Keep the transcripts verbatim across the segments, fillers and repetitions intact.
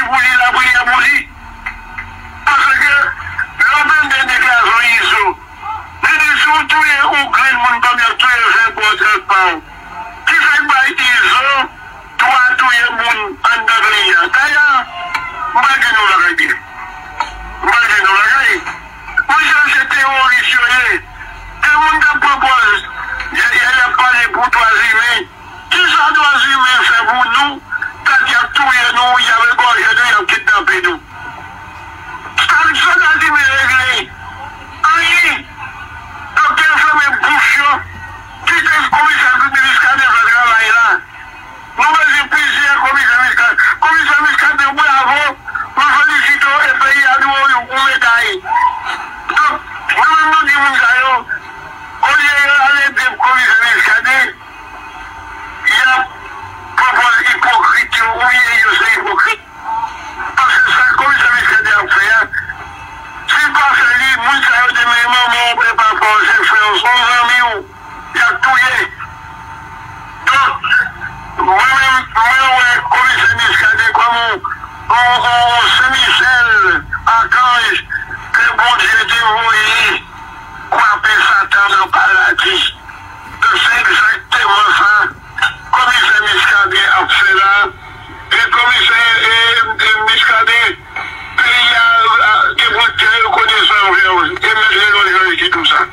Pou li, lapriyè pou li. Paske lè w tande deklarasyon Izo, li di si w touye yon grenn moun kòm y ap touye ven pou w trant pa w. Ki sa k bay Izo dwa touye moun anndan peyi a? Dayè, m pral di nou yon bagay byen. M pral di nou yon bagay. Mwen chèche teworis yo ye. Gen moun k ap pran pòz, y a, y a, y ap pale pou dwa imen. Kisa dwa imen fè pou nou? Tank y ap touye nou, y ap egòje nou, y ap kidnape nou. Sa, sa dwa imen regle? Anyen. Doktè yo fèmen bouch yo. Kite komisè Miskaden fè travay la. Nou bezwen plizyè komisè Miskaden. Komisè Miskaden, bravo. Nou felisite w e peyi a dwe w yon meday. Donk, nou menm nou di moun sa yo, olye yo al ede komisè Miskaden, y ap pran pòz ipokrit yo, oubyen yo se ipokrit. Paske sa komisè Miskaden ap fè a, si l pa fè li, moun sa yo te menm manman w, e papa w, se frè w, se yon zanmi w, y ap touye. Donk, mwen menm, mwen wè komisè Miskaden kòm yon, yon, yon, yon Sen Michèl, akanj ke Bondye te voye kwape Satan nan paradi. Donk, se egzakteman sa komisè Miskaden ap fè la. E komisè, e, e Miskaden, peyi a, a, gen pou l trè rekonesan anvè w. E mèt Renold Jean Ricky tou sa.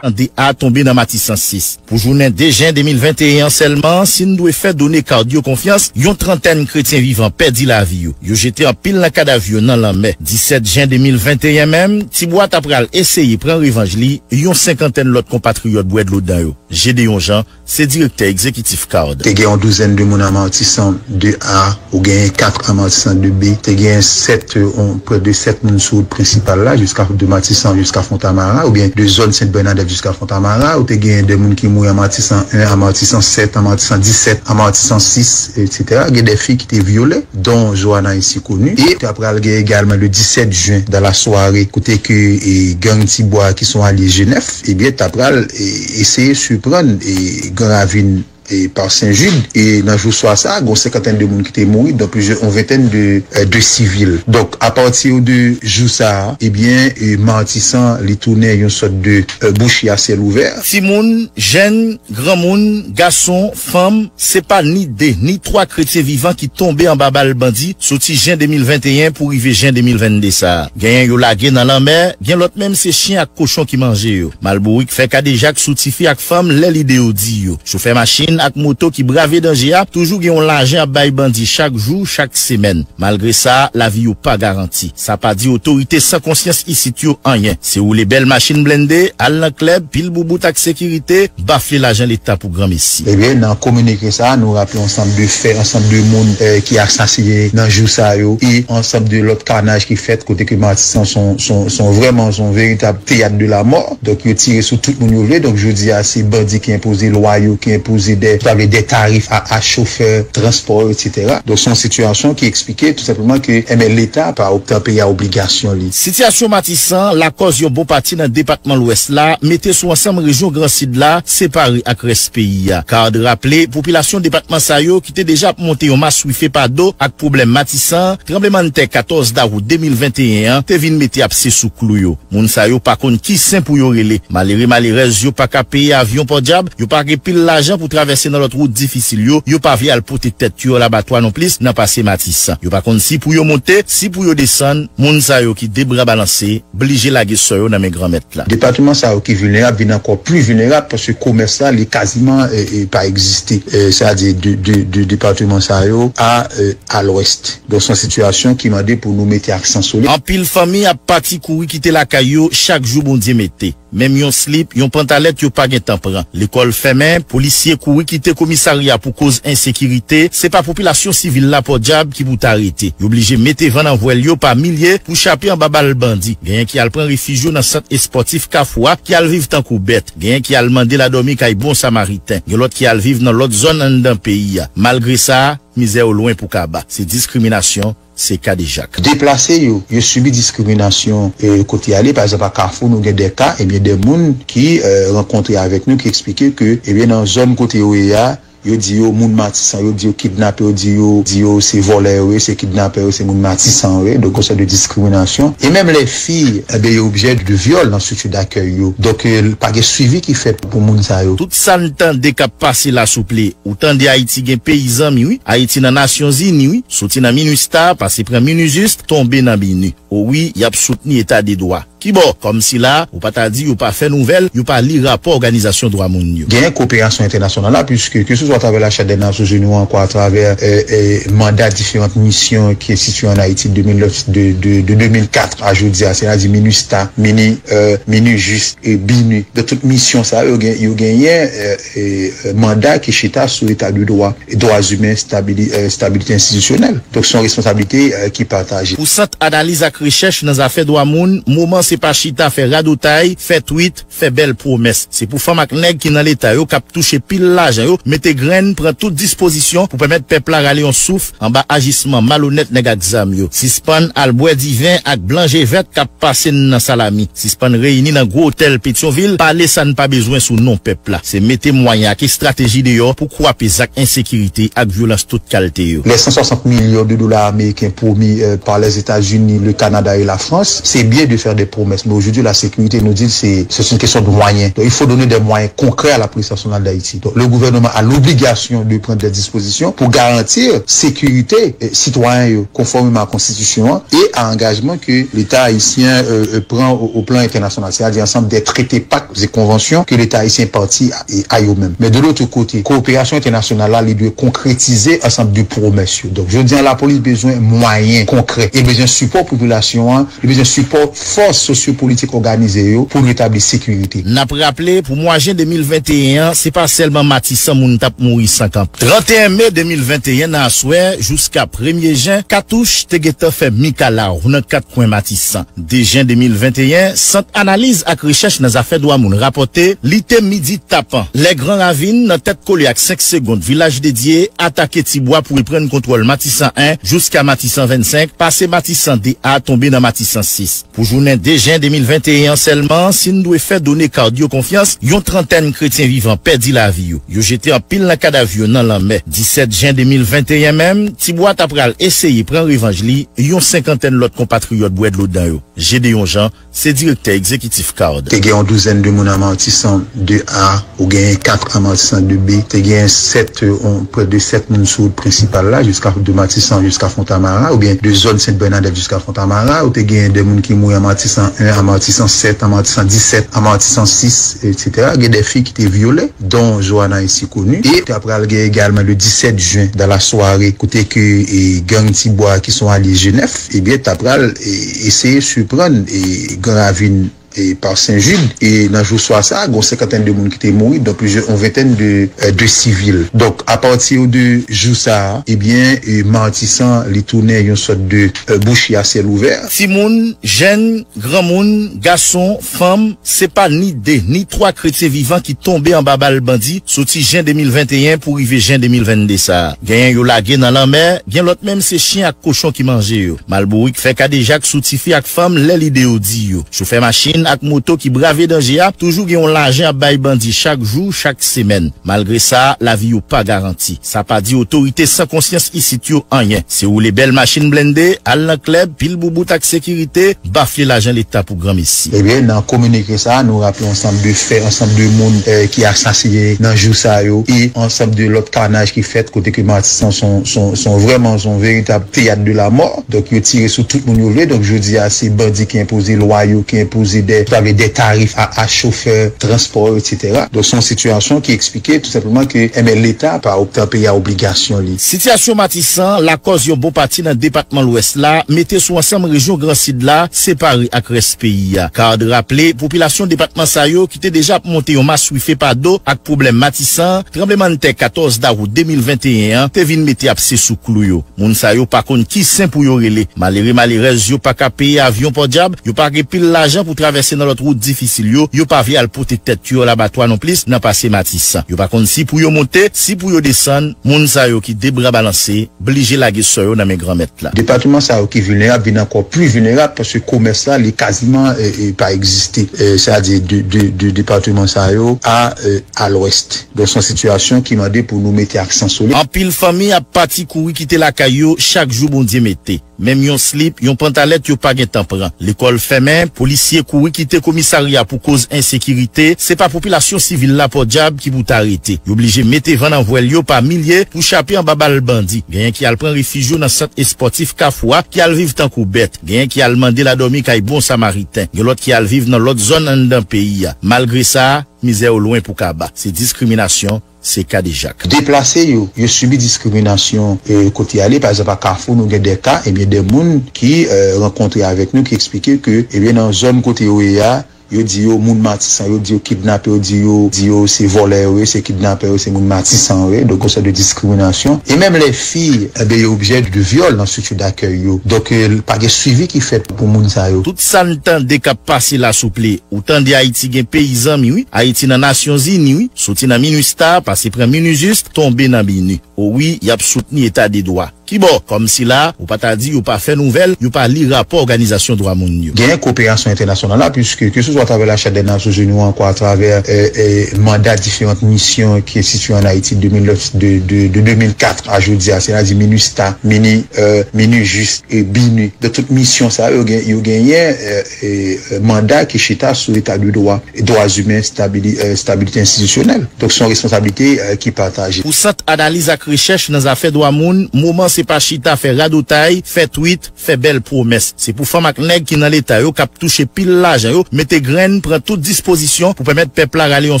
Tande a tonbe nan Matisan sis. Pou jounen de jen de mil venteyen an sèlman, si n dwe fè done kard yo konfyans, yon trantèn kretyen vivan pèdi lavi yo. Yo jete anpil nan kadav yo nan lanmè. Disèt jen de mil venteyen menm, tibwa ta pral eseye pran revanj li, yon senkantèn lòt konpatriyòt bwè dlo dan yo. Gédéon Jean, se direktè egzekitif kard. Te gen yon douzèn de moun an Matisan de A, ou genyen kat an Matisan de B, te genyen sèt, on, prè de sèt moun sou wout prensipal la, jiska de Matisan jiska Fontamara, oubyen de zòn Sent Bènadèt jiska Fontamara, ou te genyen de moun ki mouri an Matisan en, an Matisan sèt, an Matisan disèt, an Matisan sis, etsetera. Gen de fi ki te vyole, dont Johanna ainsi connue. E ta pral gen egalman le disèt jen dan la sware, kote ke, e, gang Tibwa ki son alye G nèf, ebyen, ta pral, e, eseye siprann, e, Gran Ravin e pa Sen Jid, e nan jou swa sa, gon senkantèn de moun ki te mouri, donk plizyè, yon ventèn de, e, de sivil. Donk, apati de jou sa a, ebyen, e, Matisan, li tounen yon sòt de, e, bouchi a syèl ouvè. Timoun, jèn, granmoun, gason, fanm, se pa ni de, ni twa kretyen vivan ki tonbe anba bal bandi, soti jen de mil venteyen pou rive jen de mil vennde sa a. Genyen yo lage nan lanmè, gen lòt menm se chen ak kochon ki manje yo. Malbourik fè kadejak sou tifi ak fanm lè li deyò di yo. Chofè machin ak moto ki brave danje a toujou gen yon lajan ap bay bandi chak jou, chak semèn. Malgre sa, lavi yo pa garanti. Sa pa di otorite san konsyans isit yo anyen. Se woule bèl machin blende, al nan klèb, pil boubout ak sekirite, bafle lajan leta pou granmesi. Ebyen, nan kominike sa a, nou raple ansanm de fè, ansanm de moun, eh, ki asasinen nan jou sa yo, e ansanm de lòt kanaj ki fèt, kote ke Matisan son, son, son vrèman, son veritab teyat de la mò. Donk, yo tire sou tout moun yo vle. Donk, jodi a, se bandi ki enpoze lwa yo, ki enpoze de, sa vle de tarif a, a chofè, transpò, etsetera. Donk, se yon sitiyasyon ki eksplike tou senpleman ke, enben, leta pa otan peye a obligasyon li. Sitiyasyon Matisan lakòz yon bon pati nan depatman Lwès la mete sou ansanm rejyon Gran Sid la separe ak rès peyi a. Card raple, popilasyon depatman sa yo ki te deja ap monte yon maswife pa do ak pwoblèm Matisan, tranblemanntè katòz dawout de mil venteyen an te vin mete apse sou klou yo. Moun sa yo pa konn ki sen pou yo rele. Malere, malerèz yo pa ka peye avyon Pòdyab, yo pa gen pil lajan pou travèse nan lòt wout difisil yo, yo pa vle al pote tèt yo labatwa nonplis nan pase Matisan. Yo pa konn si pou yo monte, si pou yo desann, moun sa yo ki de bra balanse, blije lage sò yo nan men Granmèt la. Depatman sa yo ki vilnerab vin ankò pli vilnerab paske komès la, li kaziman, e, e, pa egziste. E, sa di de, de, de depatman sa yo a, e, a lwès. Donk, se yon sitiyasyon ki mande pou nou mete aksan sou li. Anpil fanmi ap pati kouri kite lakay yo chak jou Bondye mete. Menm yon slip, yon pantalèt yo pa gentan pran. Lekòl fèmen, polisye kouri kite komisarya pou koz ensekirite, se pa popilasyon sivil la Pòdyab ki pou ta rete. Yo blije mete van nan vwèl yo pa milye pou chape anba bal bandi. Genyen ki al pran refij yo nan sant espòtif Kafou a, ki al viv tankou bèt. Genyen ki al mande ladòmi kay bon samariten. Gen lòt ki al viv nan lòt zòn anndan peyi a. Malgre sa, mizè yo lwen pou kaba. Se diskriminasyon, se kadejak. Deplase yo, yo sibi diskriminasyon, e, kote y ale. Pa egzanp, a Kafou, nou gen de ka, ebyen, de moun ki, e, rankontre avèk nou, ki eksplike ke, ebyen, nan zòn kote yo ye a, Yo di yo moun Matisan, yo di yo kidnapè, yo di yo, di yo se vòlè yo ye, se kidnapè yo, se moun Matisan yo ye. Donk, yon sòt de diskriminasyon. Et même les filles, eh bien, yo objè de viol dans structure d'accueil yo. Donk, euh, pa gen swivi ki fèt pou moun sa yo. Tout sa n tande k ap pase la, souple. Ou tande Ayiti gen peyi zanmi, wi. Ayiti nan Nasyonzini, wi. Soti nan minustah, pase pran minijust, tonbe nan mini. O wi, y ap soutni eta de dwa. Kibò? Kòmsi la, ou pa ta di yo pa fè nouvèl, yo pa li rapò òganizasyon dwa moun yo. Gen koperasyon entènasyonal la, puiske ke se swa atravè la Charte des Nations Unies ou ankò atravè, euh, euh, manda diferan misyon ki enstitiye an Ayiti de mil nèf, de, de, de de mil kat a jodi a, sètadi minustah, mini, euh, minijust, e bini. Donk, tout misyon sa yo gen, yo genyen, euh, euh, manda ki chita sou eta de dwa, dwa imen, stabili-, euh, stabilite enstitisyonèl. Donk, se yon responsablite, euh, ki pataje. Pou Sant Analiz ak Rechèch nan zafè dwa moun, moman se pa chita fè radotay, fè tweet, fè bèl pwomès. Se pou fanm ak nèg ki nan leta yo k ap touche pil lajan yo mete grenn, pran tout dispozisyon pou pèmèt pèp la rale yon souf anba ajisman malonèt nèg ak zam yo. Sispann al bwè diven ak blan je vèt k ap pase n nan salami. Sispann reyini nan gwo otèl Petyonvil, pale sa n pa bezwen sou non pèp la. Se mete mwayen ak estrateji deyò pou kwape zak ensekirite ak vyolans tout kalte yo. Les cent soixante millions de dollars américains promis, euh, par les États-Unis, le Canada et la France, c'est bien de faire des promesses. Mais aujourd'hui, la sécurité, nous dit, c'est, c'est une question de moyens. Donc, il faut donner des moyens concrets à la police nationale d'Haïti. Donc, le gouvernement a l'obligation de prendre des dispositions pour garantir sécurité, euh, citoyen yo, conformément à la Constitution, hein, et à engagement que l'État haïtien, euh, euh, prend au, au plan international, c'est-à-dire ensemble des traités, pactes et conventions que l'État haïtien est parti à, et à eux-mêmes. Mais de l'autre côté, coopération internationale, là, il doit concrétiser ensemble de promesses. Donc, je dis, la police a besoin de moyens concrets, il a besoin de support population, hein, li bezwen sipò fòs sosyopolitik òganize yo pou retabli sekirite. N ap raple, pou mwa jen de mil venteyen an, se pa sèlman Matisan moun t ap mouri san kanpe. Tranteyen me de mil venteyen nan aswè, jiska premye jen, katouch te gentan fè mikalaw nan kat kwen Matisan. De jen de mil venteyen, Sant Analiz ak Rechèch nan Zafè Dwa Moun rapòte, li te midi tapan, lè Gran Ravin, nan tèt kole ak Senk Segond, Vilaj Dedye, atake Tibwa pou reprann kontwòl Matisan en jiska Matisan vennsenk, pase Matisan de a tonbe nan Matisan sis. Pou jounen de jen de mil venteyen an sèlman, si n dwe fè done CARD yo konfyans, yon trantèn kretyen vivan pèdi lavi yo. Yo jete anpil nan kadav yo nan lanmè. Disèt jen de mil venteyen menm, Tibwa ta pral eseye pran revanj li, yon senkantèn lòt konpatriyòt bwè dlo dan yo. Gédéon Jean, se direktè egzekitif CARD. Te gen yon douzèn de moun an Matisan de a, ou genyen kat an Matisan de B, te genyen sèt, euh, on, prè de sèt moun sou wout prensipal la, jiska de Matisan jiska Fontamara, oubyen de zòn Sent Bènadèt jiska Fontamara, ou te genyen de moun ki mouri an Matisan en, an Matisan sèt, an Matisan disèt, an Matisan sis, etsetera. Gen de fi ki te vyole, dont Johanna Ainsi Connue, e ta pral gen egalman le disèt jen, dans la soirée, kote ke, e, gang Tibwa ki son alye G nèf, ebyen, ta pral, e, eseye siprann, e, Gran Ravin, e, pa Sen Jid, e nan jou swa sa, gon senkantèn de moun ki te mouri, dont plizyè, on ventèn de, e, de sivil. Donk, apati de jou sa, ebyen, e, Matisan, li tounen yon sòt de, e, bouch a syèl ouvè. Timoun, jèn, granmoun, gason, fanm, se pa ni de, ni twa kretyen vivan ki tonbe anba bal bandi, soti jen de mil venteyen pou rive jen de mil vennde sa a. Genyen yo lage nan lanmè, gen lòt menm se chen ak kochon ki manje yo. Malbourik fè kadejak sou tifi ak fanm lè lide yo di yo. Chofè machin ak moto ki brave danje a toujou gen yon lajan ap bay bandi chak jou, chak semèn. Malgre sa, lavi yo pa garanti. Sa pa di otorite san konsyans isit yo anyen. Se woule bèl machin blende, al nan klèb, pil boubout ak sekirite, bafle lajan leta pou granmesi. Ebyen, nan kominike sa a, nou raple ansanm de fè, ansanm de moun, eh, ki asasinen nan jou sa yo, e ansanm de lòt kanaj ki fèt kote ke Matisan son, son, son vrèman son veritab teyat de la mò. Donk, yo tire sou tout moun yo vle. Donk, jodi a, se bandi ki enpoze lwa yo, ki enpoze de, de tarif a, a chofè, transpò, etsetera. Donk, se yon sitiyasyon ki eksplike tou senpleman ke, enben, leta pa oktanpe a obligasyon li. Sitiyasyon Matisan lakòz yon bon pati nan depatman Lwès la mete sou ansanm rejyon Gran Sid la separe ak rès peyi a. CARD raple, popilasyon depatman sa yo ki te deja ap monte yon maswife pa do ak pwoblèm Matisan, tranblemanntè katòz dawout de mil venteyen an te vin mete apse sou klou yo. Moun sa yo pa konn ki sen pou yo rele. Malere malerèz yo pa ka peye avyon Pòdyab, yo pa gen pil lajan pou travèse Se nan lòt wout difisil yo, yo pa vle al pote tèt yo labatwa nonplis nan pase Matisan. Yo pa konn si pou yo monte, si pou yo desann, moun sa yo ki de bra balanse, blije lage sò yo nan men Granmèt la. Depatman sa yo ki vilnerab vin ankò pli vilnerab paske komès la, li kaziman, e, e, pa egziste. E, sètadi de, de, de depatman sa yo a, e, a lwès. Donk, se yon sitiyasyon ki mande pou nou mete aksan sou li. Anpil fanmi ap pati kouri kite lakay yo chak jou Bondye mete. Menm yon slip, yon pantalèt yo pa gentan pran. Lekòl fèmen, polisye kouri kite komisarya pou koz ensekirite, se pa popilasyon sivil la pòdyab ki pou ta rete. Yo blije mete van nan vwèl yo pa milye pou chape anba bal bandi. Genyen ki al pran refij yo nan sant espòtif Kafou a, ki al viv tankou bèt. Genyen ki al mande ladòmi kay bon samariten. Gen lòt ki al viv nan lòt zòn anndan peyi a. Malgre sa, mizè yo lwen pou kaba. Se diskriminasyon, se kadejak. Deplase yo, yo sibi diskriminasyon, e, kote y ale. Pa egzanp, a Kafou, nou gen de ka, ebyen, de moun ki, e, rankontre avèk nou, ki eksplike ke, ebyen, nan zòn kote yo ye a, yo di yo moun Matisan, yo di yo kidnapè, yo di yo, di yo se vòlè yo ye, se kidnapè yo, se moun Matisan yo ye. Donk, yon sòt de diskriminasyon. E menm lè fi, ebyen, yo objè de vyòl nan strikti dakèy yo. Donk, e, pa gen swivi ki fèt pou moun sa yo. Tout sa n tande k ap pase la, souple. Ou tande Ayiti gen peyi zanmi, wi. Ayiti nan Nasyonzini, wi. Soti nan Minustah, pase pran Minijust, tonbe nan BINUH. O wi, y ap soutni eta de dwa. Kibò? Kòmsi la, ou pa ta di yo pa fè nouvèl, yo pa li rapò òganizasyon dwa moun yo. Genyen koperasyon entènasyonal la, piske ke se swa atravè la Charte des Nations Unies ou ankò atravè, e, e, manda diferan misyon ki enstitiye an Ayiti de mil nèf, de, de, de de mil kat a jodi a, sètadi Minustah, Mini, e, Minijust e BINUH. Donk, tout misyon sa yo gen, yo genyen, e, e, e, manda ki chita sou eta de dwa, dwa imen, stabili-, e, estabilite enstitisyonèl. Donk, se yon responsablite, e, ki pataje. Pou Sant Analiz ak Rechèch nan zafè dwa moun, moman se pa chita fè radotay, fè twit, fè bèl pwomès. Se pou fanm ak nèg ki nan Leta yo, k ap touche pil lajan yo, mete grenn, pran tout dispozisyon pou pèmèt pèp la rale yon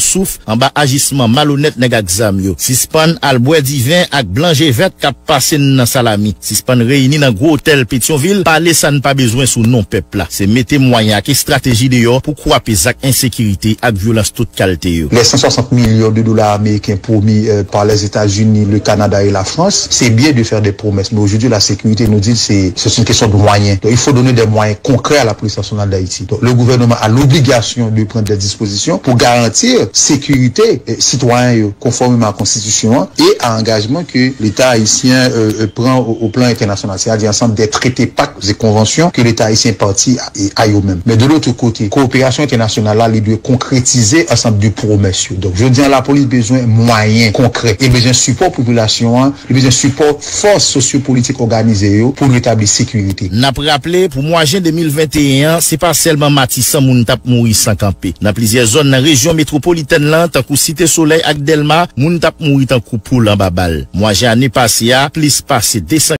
souf anba ajisman malonèt nèg ak zam yo. Sispann al bwè diven ak blan je vèt k ap pase n nan salami. Sispann reyini nan gwo otèl Petyonvil, pale sa n pa bezwen sou non pèp la. Se mete mwayen ak estrateji deyò pou kwape zak ensekirite ak vyolans tout kalte yo. Les cent soixante millions de dollars américains promis, euh, par les États-Unis, le Canada et la France, c'est bien de faire des promesses. Mais aujourd'hui, la sécurité, nous dit, c'est, c'est une question de moyens. Donc, il faut donner des moyens concrets à la police nationale d'Haïti. Donc, le gouvernement a l'obligation de prendre des dispositions pour garantir sécurité, euh, citoyen yo, conformément à la Constitution, hein, et à engagement que l'État haïtien, euh, euh, prend au, au plan international, c'est-à-dire ensemble des traités, pactes et conventions que l'État haïtien parti a, a yo menm. Men de lòt kote, koperasyon entènasyonal la, li dwe konkretize ansanm de pwomès yo. Donk, jodi a, lapolis bezwen mwayen konkrè, li bezwen sipò popilasyon an, li bezwen sipò fòs sosyopolitik òganize yo pou retabli sekirite. N ap raple, pou mwa jen de mil venteyen an, se pa sèlman Matisan moun t ap mouri san kanpe. Nan plizyè zòn nan rejyon metwopolitèn lan, tankou Site Solèy ak Dèlma, moun t ap mouri tankou poul anba bal. Mwa jen ane pase a, plis pase de san